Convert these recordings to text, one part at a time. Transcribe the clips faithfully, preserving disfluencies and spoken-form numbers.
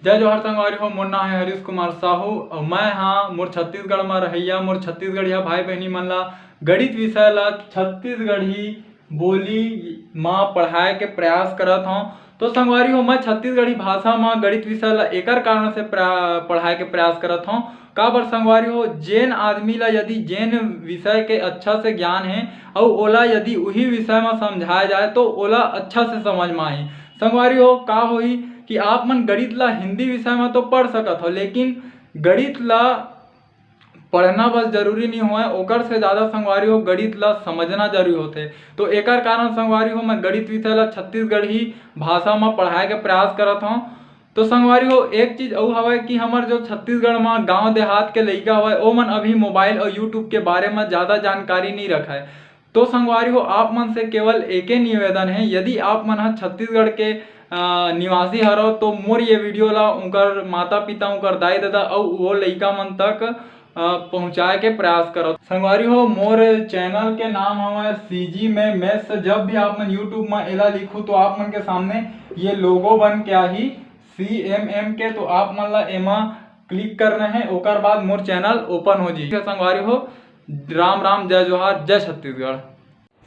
जय जोहार संगवारी हो, मोर नाम है हरीश कुमार साहू और मैं हाँ मोर छत्तीसगढ़ में रहैया, मोर छत्तीसगढ़िया भाई बहनी मन ला गणित विषय ला छत्तीसगढ़ी बोली मा पढ़ाए के प्रयास करत हौं। तो संगवारी हो, मैं छत्तीसगढ़ी भाषा मा गणित विषय ला एकर कारण से प्रा-, पढ़ाए के प्रयास करत हौं। काबर संगवारी हो, जेन आदमी ला यदि जेन विषय के अच्छा से ज्ञान है और ओला यदि उही विषय मा समझाया जाए तो ओला अच्छा से समझ मा आही। संगवारी हो, का होही कि आप मन गणित ला हिंदी विषय मा तो पढ़ सकत हो, लेकिन गणित ला पढ़ना बस जरूरी नहीं होय, ओकर से ज़्यादा संगवारी हो गणित ला समझना जरूरी होथे। तो एकर कारण संगवारी हो मैं गणित विषय ला छत्तीसगढ़ी भाषा मा पढ़ाए के प्रयास करत हौं। तो संगवारी हो, एक चीज अउ हवय कि हमर जो छत्तीसगढ़ मा गांव देहात के लइका हवय, ओमन अभी मोबाइल और YouTube के बारे मा ज़्यादा जानकारी नहीं रखय। तो संगवारी हो, आप मन से केवल एके निवेदन है, यदि आप मन ह छत्तीसगढ़ के अ, निवासी हरव तो मोर ये वीडियो ला उनकर माता पिता, उनकर दाई ददा अउ वो लइका मन तक अ, पहुँचाए के प्रयास करव। संगवारी हो, मोर चैनल के नाम हवय सीजी में मैथ्स। जब भी आप मन YouTube में एला लिखू तो आप मन के सामने ये लोगो बन के आही सीएमएम के, तो आप मन ला एमा क्लिक करना है, ओकर बाद मोर चैनल ओपन हो जाही। संगवारी हो, राम राम, जय जोहार, जय छत्तीसगढ़।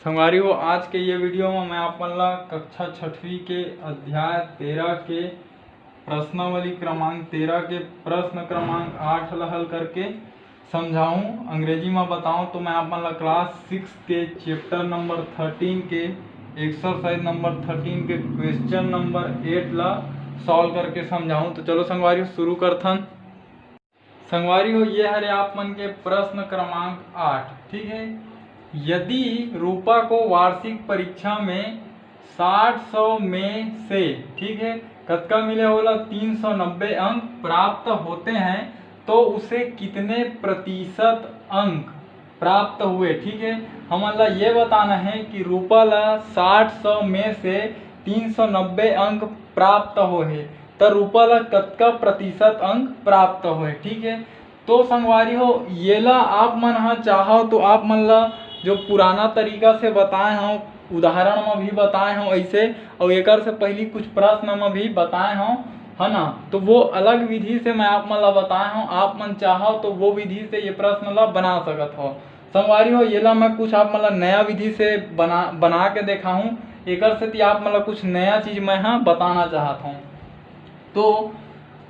संगवारी हो, आज के ये वीडियो में मैं आप मन ला कक्षा छठवीं के अध्याय तेरह के प्रश्नावली क्रमांक तेरह के प्रश्न क्रमांक आठ ला हल करके समझाऊं। अंग्रेजी में बताऊं तो मैं आप मन ला क्लास सिक्स के चैप्टर नंबर थर्टीन के एक्सरसाइज नंबर थर्टीन के क्वेश्चन नंबर एट ला सॉल्व करके समझाऊं। तो चलो संगवारी हो, शुरू करथन। संगवारी हो, ये हरे आप मन के प्रश्न क्रमांक आठ, ठीक है। यदि रूपा को वार्षिक परीक्षा में साठ सौ में से, ठीक है, कतका मिले, ओला तीन सौ नब्बे अंक प्राप्त होते हैं, तो उसे कितने प्रतिशत अंक प्राप्त हुए, ठीक है। हमन ला ये बताना है कि रूपा ला साठ सौ में से तीन सौ नब्बे अंक प्राप्त होहे, त रूपा ला कतका प्रतिशत अंक प्राप्त होए, ठीक है। तो संगवारी हो, येला आप मन ह चाहो तो आप मन ला जो पुराना तरीका से बताए हौं, उदाहरण म भी बताए हौं ऐसे, और एकर से पहली कुछ प्रश्न म भी बताए हौं, है ना, तो वो अलग विधि से मैं आप मन ला बताए हौं। आप मन चाहो तो वो विधि से ये प्रश्न ला बना सकत हो। संगवारी हो, येला मैं कुछ आप मन ला नया विधि से बना, बना के देखाहूँ। एकर सेती आप मन ला कुछ नया चीज मैं ह बताना चाहत हौं। तो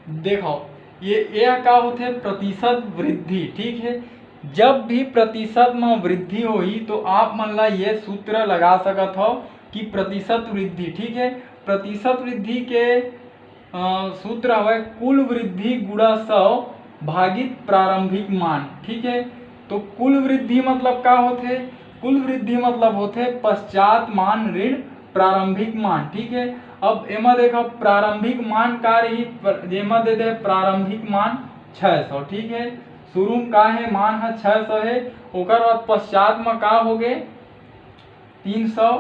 देखो, ये, ये का होथे? प्रतिशत वृद्धि, ठीक है। जब भी प्रतिशत में वृद्धि होही तो आप मन ला ये सूत्र लगा सकत हो कि प्रतिशत वृद्धि, ठीक है, प्रतिशत वृद्धि के अ, सूत्र हवय कुल वृद्धि गुणा सौ भागित प्रारंभिक मान, ठीक है। तो कुल वृद्धि मतलब का होथे? कुल वृद्धि मतलब होथे पश्चात मान ऋण प्रारंभिक मान, ठीक है। अब एमा देखो प्रारंभिक मान का रही, प्र-, एमा दे दे प्रारंभिक मान छह सौ, ठीक है। शुरू में का है, मान ह छह सौ है, ओकर बाद पश्चात में का हो गए, तीन सौ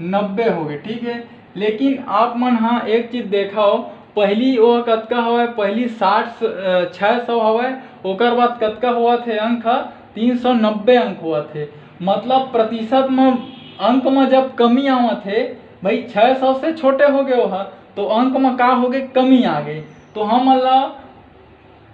नब्बे हो गए, ठीक है। लेकिन आप मन हाँ एक चीज देखो, पहली वो कतका हवय, पहली साठ स-, अ, छह सौ हवय, ओकर बाद कतका हुआ थे अंक ह, तीन सौ नब्बे अंक हुआ थे। मतलब प्रतिशत में अंक में जब कमी आवत है भाई, छह सौ से छोटे हो गए हो, तो अंक में का हो गए, कमी आ गई। तो हम ला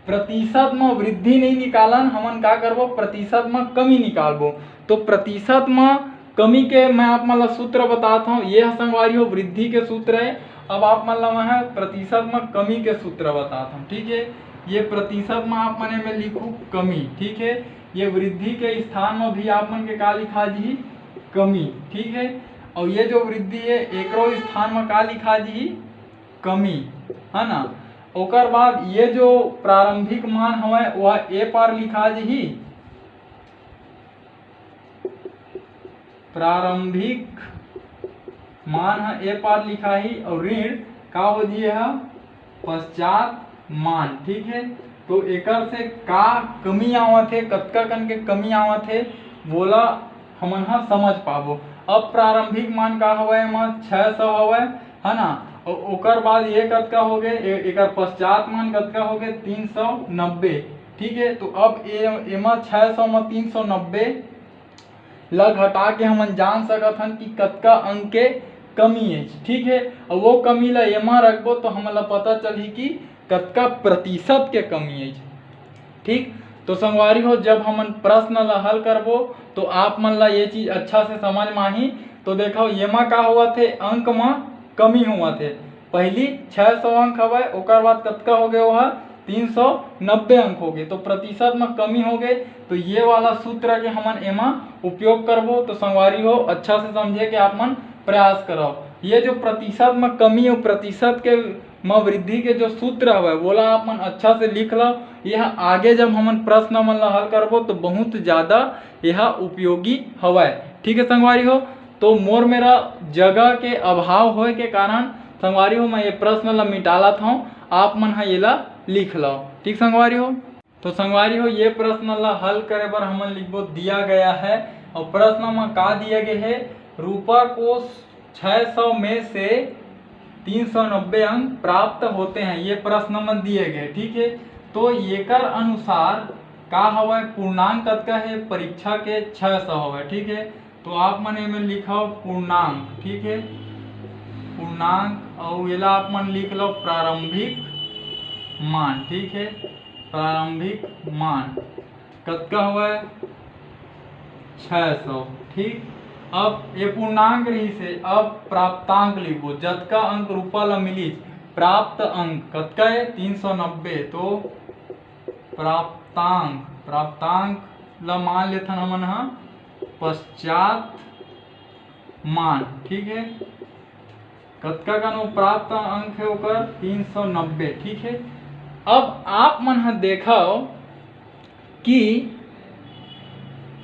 प्रतिशत म वृद्धि नहीं निकालन, हमन का करबो, प्रतिशत म कमी निकालबो। तो प्रतिशत म कमी के मैं आप मन ला सूत्र बतात हूँ। ये ह संगवारी हो वृद्धि के सूत्र है। अब आप मन ला मैं ह प्रतिशत म कमी के सूत्र बतात हूँ, ठीक है। ये प्रतिशत म आप मन एमे लिखू कमी, ठीक है। ये वृद्धि के स्थान म भी आप मन के का लिखा जी, कमी, ठीक है। और ये जो वृद्धि है एकरो स्थान म का लिखा जी, कमी, है ना। ओकर बाद ये जो प्रारंभिक मान हवय वह ए पार लिखा जी, प्रारंभिक मान ह ए पार लिखा ही और ऋण का हो जी ह, पश्चात मान, ठीक है। तो एकर से का कमी आवत है, कतका कन के कमी आवत है, वोला हमन ह समझ पाबो। अब प्रारंभिक मान का हवय, एमा छह सौ हवय, है ना। और ओकर बाद ये कतका हो गए, ए-, एकर पश्चात मान कतका हो गए, तीन सौ नब्बे, ठीक है। तो अब ए-, एमा छह सौ में तीन सौ नब्बे ला घटा के हमन जान सकत हन कि कतका अंक के कमी है, ठीक है। और वो कमी ला एमा रखबो तो हमन ला पता चलही कि कतका प्रतिशत के कमी आइस। ठीक, तो संगवारी हो, जब हमन प्रश्न ला हल करबो, तो आप मन ला ये चीज अच्छा से समझ में आही। तो देखो, येमा का होवत हे, अंक म कमी होवत हे। पहली छह सौ अंक हवय, ओकर बाद कतका हो गए, ओहा तीन सौ नब्बे अंक हो गए, तो प्रतिशत म कमी हो गए। तो ये वाला सूत्र के हमन एमा उपयोग करबो। तो संगवारी हो, अच्छा से समझे के आप मन प्रयास करव। ये जो प्रतिशत म कमी और प्रतिशत के म वृद्धि के जो सूत्र हवय, वोला आप मन अच्छा से लिख लव। यह आगे जब हमन प्रश्न मन ला हल करबो, तो बहुत ज्यादा यह उपयोगी हवय। ठीक है संगवारी हो, तो मोर मेरा जगह के अभाव होए के कारण संगवारी हो, मैं ये प्रश्न ला मिटालत हूँ, आप मन ह येला लिख लव। ठीक संगवारी हो, तो संगवारी हो, ये प्रश्न ला हल करे बर हमन लिखबो दिया गया है। और प्रश्न म का दिया गया है, रूपा को छह सौ में से तीन सौ नब्बे अंक प्राप्त होते हैं, ये प्रश्न म दिए गए। ठीक है, तो एकर अनुसार का हवय, पूर्णांक कतका है, परीक्षा के छह सौ हवय। ठीक है, तो आप मन एमे लिखव पूर्णांक। ठीक है, पूर्णांक, और एला आप मन लिख लो प्रारंभिक मान। ठीक है, प्रारंभिक मान कतका हवय, छह सौ। ठीक, अब ये पूर्णांक रहिस हे, अब प्राप्तांक लिखबो, जतका अंक रूपा ला मिलिस, प्राप्त अंक कतका है, तीन सौ नब्बे। तो प्राप्तांक, प्राप्तांक ला मान लेथन हमन ह पश्चात मान। ठीक है, कतका कन वो प्राप्त अंक है ओकर, तीन सौ नब्बे। ठीक है, अब आप मन ह देखव कि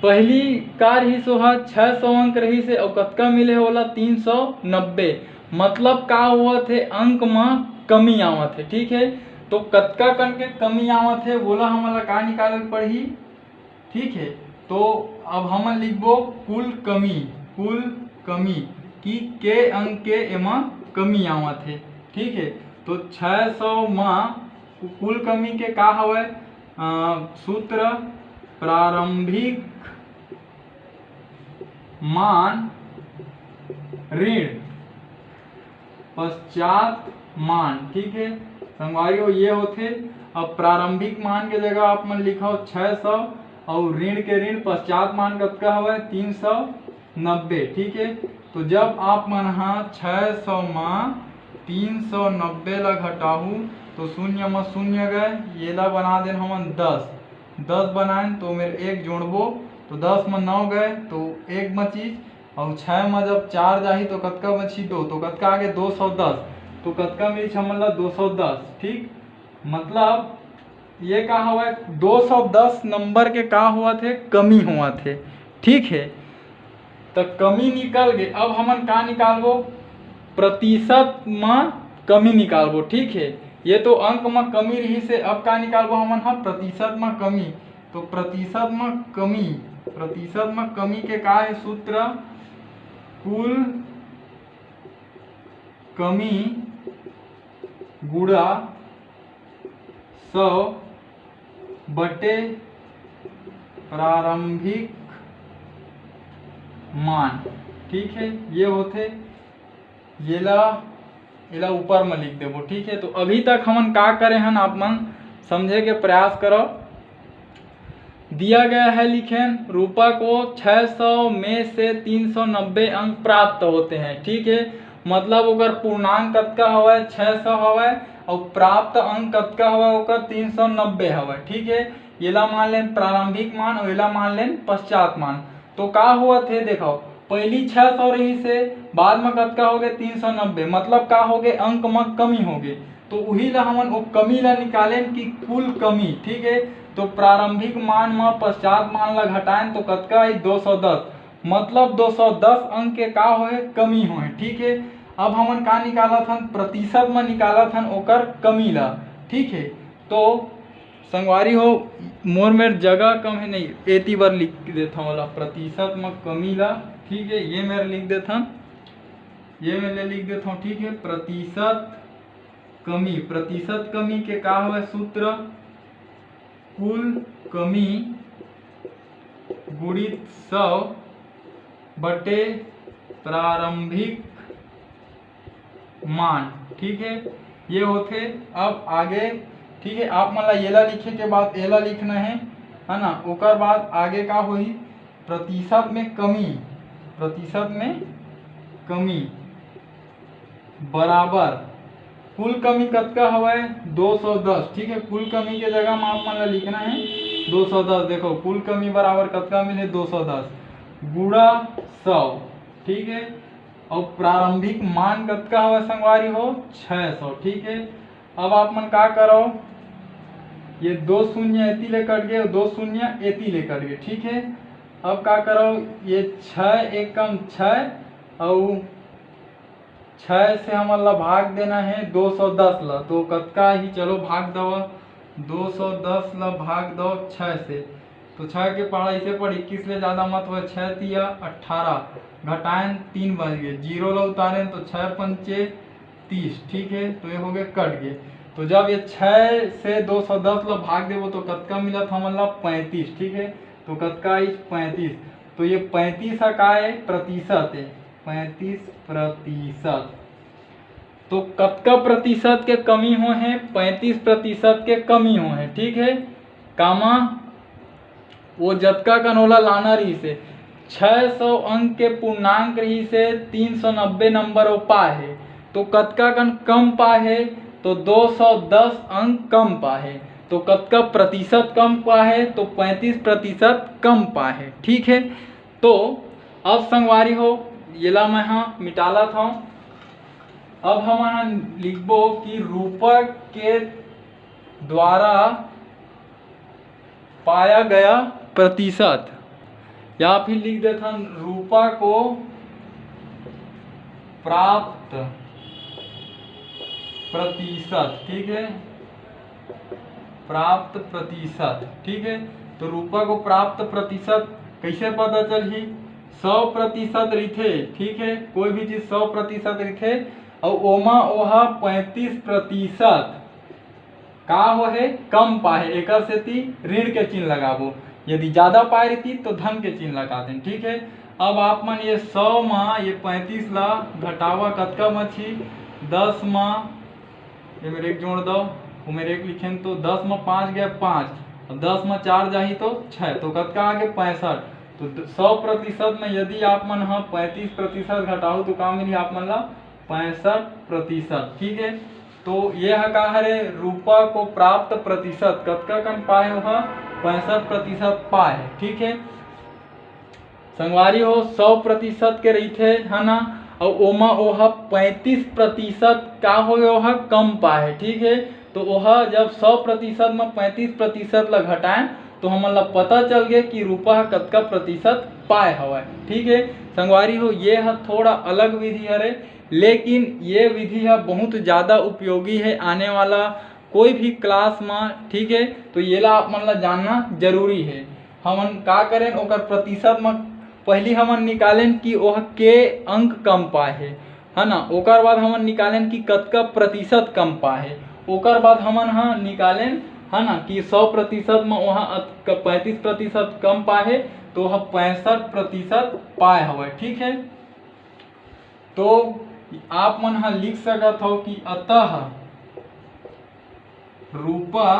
पहली का रहिस, ओहा छह सौ अंक रहिस हे, अउ कतका मिले हे ओला, तीन सौ नब्बे। मतलब का होवत हे, अंक म कमी आवत हे। ठीक है, तो कतका कन के कमी आवत हे, वोला हमन ला का निकाले ल पड़ही। ठीक है, तो अब हमन लिखबो कुल कमी, कुल कमी, कि के अंक के एमा कमी आवत हे। ठीक है, तो छह सौ म कुल कमी के का हवय, अ, सूत्र, प्रारंभिक मान ऋण पश्चात मान। ठीक है संगवारी हो, ये होथे। अब प्रारंभिक मान के जगह आप मन लिखव छह सौ, और ऋण के ऋण पश्चात मान कतका हवय, तीन सौ नब्बे। ठीक है, तो जब आप मन ह छह सौ म तीन सौ नब्बे ला घटाहू, तो शून्य म शून्य गए, येला बना देन हमन दस, दस बनाएन तो मेर एक जोड़बो, तो दस म नौ गए तो एक बचिस, और छह म जब चार जाही तो कतका बची, दो, तो कतका आगे, दो सौ दस। तो कतका मिलिस हमन ला, दो सौ दस। ठीक, मतलब ये का हवय, दो सौ दस नंबर के का होवत हे, कमी होवत हे। ठीक है, त कमी निकल गे। अब हमन का निकालबो, प्रतिशत म कमी निकालबो। ठीक है, ये तो अंक म कमी रहिस हे, अब का निकालबो हमन ह, प्रतिशत म कमी। तो प्रतिशत म कमी, प्रतिशत म कमी के का है सूत्र, कुल कमी गुणा सौ बटे प्रारंभिक मान। ठीक है, ये होथे, येला, येला ऊपर में लिख देबो। ठीक है, तो अभी तक हमन का करे हन, आप मन समझे के प्रयास करो। दिया गया है, लिखेन, रूपा को छह सौ में से तीन सौ नब्बे अंक प्राप्त होते हैं। ठीक है, मतलब ओकर पूर्णांक कतका हवय, छह सौ हवय, और प्राप्त अंक कतका हवय, ओकर तीन सौ नब्बे हवय। ठीक है, येला मान लेन प्रारंभिक मान और येला मान लेन पश्चात मान। तो का होवत हे, देखो, पहली छह सौ रहिस हे, बाद में कतका हो गए, तीन सौ नब्बे। मतलब का हो गए, अंक में कमी हो गए। तो उही ला हमन ओ कमी ला निकालेन कि कुल कमी। ठीक है, तो प्रारंभिक मान म पश्चात मान ला घटाएन तो कतका आई, दो सौ दस। मतलब दो सौ दस अंक के का होए, कमी होए। ठीक है, अब हमन का निकालत हन, प्रतिशत म निकालत हन ओकर कमी ला। ठीक है, तो संगवारी हो, मोर मेर जगह कम है, नहीं, एती बर लिख देथन ओला, प्रतिशत म कमी ला। ठीक है, ये मेर लिख देथन, ये मेर ले लिख देथन। ठीक है, प्रतिशत कमी, प्रतिशत कमी के का होय सूत्र, कुल कमी गुणित सौ बटे प्रारंभिक मान। ठीक है, ये होथे। अब आगे, ठीक है, आप मन ला येला लिखे के बाद एला लिखना है, है ना। ओकर बाद आगे का होही, प्रतिशत में कमी, प्रतिशत में कमी बराबर कुल कमी कतका हवय? दो सौ दस। ठीक है, कुल कमी के जगह में आप मन ला लिखना है दो सौ दस। देखो, कुल कमी बराबर कतका मिले? दो सौ दस गुणा सौ। ठीक है, और प्रारंभिक मान कतका हवय संगवारी हो? छः सौ। ठीक है, अब आप मन का करो, ये दो शून्य एती ले कट गए, दो शून्य एती ले कट गए। ठीक है, अब का करो, ये छः एकम छः, और छः से हमन ला भाग देना है दो सौ दस ला, तो कतका ही, चलो भाग दवा, दो सौ दस ला भाग दो छः से, तो छः के पहाड़ा इसे पड़, इक्कीस ले ज़्यादा मत हुआ, छः तिया अट्ठारह, घटाएन तीन बच गए, जीरो ला उतारेन तो छः पंचे तीस। ठीक है, तो ये हो गए, कट गए। तो जब ये छः से दो सौ दस ला भाग देबो तो कतका मिलत हमन ला? पैंतीस। ठीक है, तो कतका आई? पैंतीस। तो ये पैंतीस ह का है? प्रतिशत है, पैंतीस प्रतिशत। तो कतका प्रतिशत के कमी हो है? पैंतीस प्रतिशत के कमी हो है। ठीक है, कामा वो जतका कन ओला लाना रहिस हे, छः सौ अंक के पूर्णांक रहिस हे, तीन सौ नब्बे नंबर वो पाए हे, तो कतका कन कम पाए हे? तो दो सौ दस अंक कम पाए हे। तो कतका प्रतिशत कम पाए हे? तो पैंतीस प्रतिशत कम पाए हे। ठीक है, तो अब संगवारी हो, येला मैं हा मिटालत हूँ। अब हम हा लिखबो कि रूपक के द्वारा पाया गया प्रतिशत, या फिर लिख देथन रूपा को प्राप्त प्रतिशत। ठीक है, प्राप्त प्रतिशत। ठीक है, तो रूपा को प्राप्त प्रतिशत कैसे पता चलही? सौ प्रतिशत रिथे। ठीक है, कोई भी चीज सौ प्रतिशत रिथे, और ओमा ओहा पैंतीस प्रतिशत का हो हे? कम पाए हे, एकर सेती ऋण के चिन्ह लगाबो। यदि ज्यादा पाए रहिती तो धन के चिन्ह लगा देन। ठीक है, अब आप मन ये सौ मा ये पैंतीस ला घटावा, कतका बचही? दस मा, ये मेरे एक जोड़ दो, वो मेरे एक लिखेन तो दस मा पाँच गया पाँच, अब दस मा चार जाही तो छः, तो कतका आगे? पैंसठ। तो द-, सौ प्रतिशत में यदि आप मन हा पैंतीस प्रतिशत घटाहू तो का मिली आप मन ला? पैंसठ प्रतिशत। ठीक है, तो ये हा का हरे? रूपा को प्राप्त प्रतिशत कतका कन पाए हो? पैंसठ प्रतिशत पाए। ठीक है संगवारी हो, सौ प्रतिशत के रहिथे, है ना, अउ ओमा ओहा पैंतीस प्रतिशत का होगे? ओहा कम पाए। ठीक है, तो ओहा जब सौ प्रतिशत में पैंतीस प्रतिशत ला घटाएं तो हमन ला पता चल गया कि रूपा ह कतका प्रतिशत पाए हवय। ठीक है संगवारी हो, ये ह थोड़ा अलग विधि हरे, लेकिन ये विधि ह बहुत ज़्यादा उपयोगी है आने वाला कोई भी क्लास में। ठीक है, तो येला आप मन ला जानना जरूरी है। हमन का करेन, ओकर प्रतिशत में पहली हमन निकालेन कि ओह के अंक कम पाए है, है ना। ओकर बाद हमन निकालेन कि कतका प्रतिशत कम पाए है। ओकर बाद हमन ह निकालेन, है ना, कि सौ प्रतिशत में ओह अत-, क-, पैंतीस प्रतिशत कम पाए है, तो ओह पैंसठ प्रतिशत पाए हवय। ठीक है, तो आप मन ह लिख सकत हो कि अतः रूपा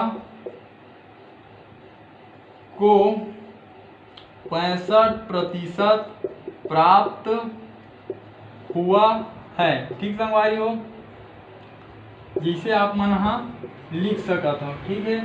को पैंसठ प्रतिशत प्राप्त हुआ है। ठीक संगवारी हो, जिसे आप मन ह लिख सकत हो। ठीक है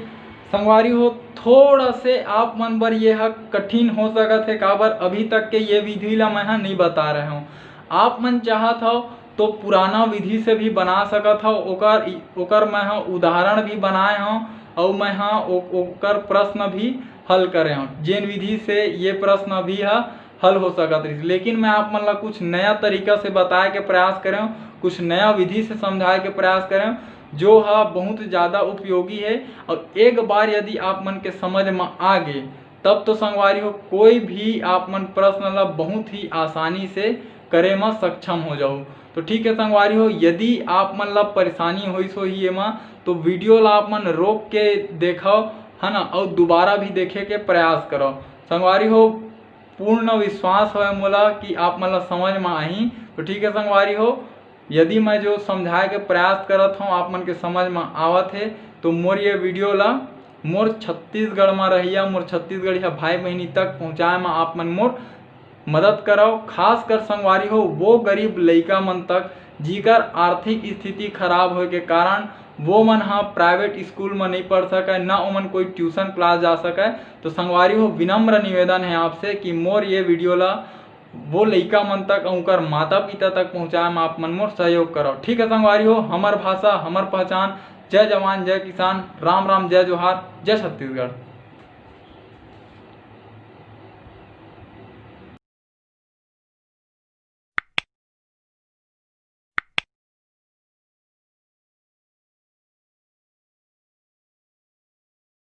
संगवारी हो, थोड़ा से आप मन बर ये ह कठिन हो सकत है, काबर अभी तक के ये विधि ला मैं ह नहीं बता रहे हूँ। आप मन चाहत हो तो पुराना विधि से भी बना सकत हो, ओकर ओकर मैं ह उदाहरण भी बनाए हूँ, अउ मैं ह ओ-, ओकर प्रश्न भी हल करे हूँ, जेन विधि से ये प्रश्न भी ह हल हो सकत रहिस। लेकिन मैं आप मन ला कुछ नया तरीका से बताए के प्रयास करे हूँ, कुछ नया विधि से समझाए के प्रयास करे हूँ, जो ह बहुत ज़्यादा उपयोगी है। और एक बार यदि आप मन के समझ में आ गे, तब तो संगवारी हो, कोई भी आप मन प्रश्न ला बहुत ही आसानी से करे में सक्षम हो जाओ। तो ठीक है संगवारी हो, यदि आप मन ला परेशानी होइस होही एमा, तो वीडियो ला आप मन रोक के देखव, है ना, और दोबारा भी देखे के प्रयास करव। संगवारी हो, पूर्ण विश्वास हवय मोला कि आप मन ला समझ में आही। तो ठीक है संगवारी हो, यदि मैं जो समझाए के प्रयास करत हूँ आप मन के समझ में आवत हे, तो मोर ये वीडियो ला मोर छत्तीसगढ़ में रहिया, मोर छत्तीसगढ़िया भाई बहिनी तक पहुँचाए में आप मन मोर मदद करव। खासकर संगवारी हो, वो गरीब लइका मन तक, जिकर आर्थिक स्थिति खराब होए के कारण वो मन ह प्राइवेट स्कूल में नहीं पढ़ सकय, न ओमन कोई ट्यूशन क्लास जा सकय। तो संगवारी हो, विनम्र निवेदन है आपसे कि मोर ये वीडियो ला वो लइका मन तक, उनकर माता पिता तक पहुँचाए में आप मन मोर सहयोग करव। ठीक है संगवारी हो, हमर भाषा, हमर पहचान। जय जवान, जय किसान, राम राम, जय जोहार, जय छत्तीसगढ़।